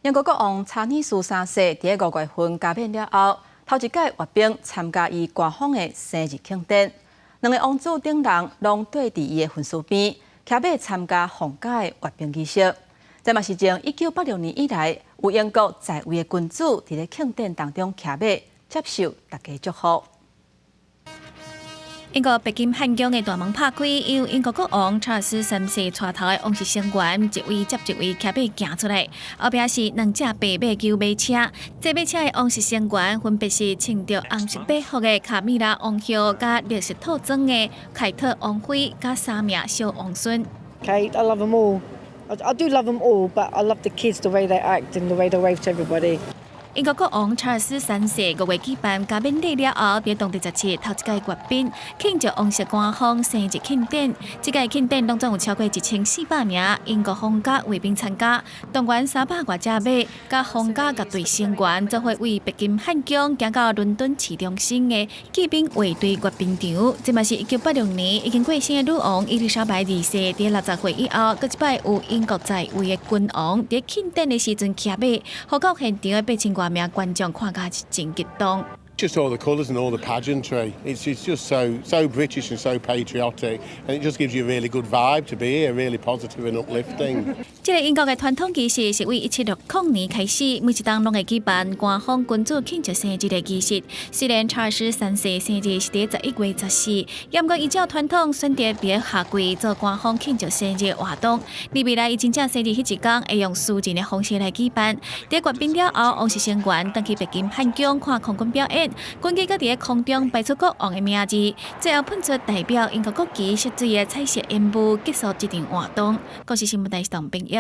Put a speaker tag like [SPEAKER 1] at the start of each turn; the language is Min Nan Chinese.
[SPEAKER 1] 英國國王查爾斯三世佇5月份加冕了後，頭一擺閱兵參加伊官方的生日慶典。兩个王子等人攏綴佇伊的分屍邊，騎馬參加皇家的閱兵儀式。這嘛是自1986年以來，有英國在位的君主佇咧慶典當中騎馬接受大家祝福。
[SPEAKER 2] 英國白金漢宮的大門拍開，由英國國王查爾斯三世帶頭的王室成員一位接一位騎馬行出來，後壁是兩隻白馬廄馬車。這馬車的王室成員分別是穿著紅色禮服的卡米拉王后、佮綠色套裝的凱特王妃、佮三名小王孫。
[SPEAKER 3] Kate, I love them all. I do love them all, but I love the kids, the way they act and the way they wave to everybody.
[SPEAKER 2] 英國國王查爾斯三世5月舉辦加冕禮了後，佇當地17頭一擺閱兵慶祝王室官方生日慶典。這屆慶典當中有超過1400名英國皇家衛兵參加，動員300外隻馬，佮皇家樂隊成員做伙對白金漢宮行到倫敦市中心的騎兵衛隊閱兵場。這嘛是1986年已經過身的女王伊麗莎白二世佇60歲以後，閣一擺有英國在位的君王佇慶典的時陣騎馬，予到現場的8000外名觀眾看甲是真激動。
[SPEAKER 4] Just all the colours and all the pageantry. It's just so so British and so patriotic, and it just gives you a really good vibe to be here, really positive and uplifting.
[SPEAKER 2] 這个英國的傳統儀式是對1760年開始，每一冬攏會舉辦官方君主慶祝生日的儀式。雖然查爾斯三世生日是佇11月14，毋過依照傳統選擇佇夏季做官方慶祝生日活動。而未來伊真正生日彼一工，會用私人的方式來舉辦。佇閱兵了後，王室成員轉去白金漢宮看空軍表演，軍機閣佇空中擺出國王的名字，最後噴出代表英國國旗色水的彩色煙霧，結束這場活動。國視新聞台是董編譯。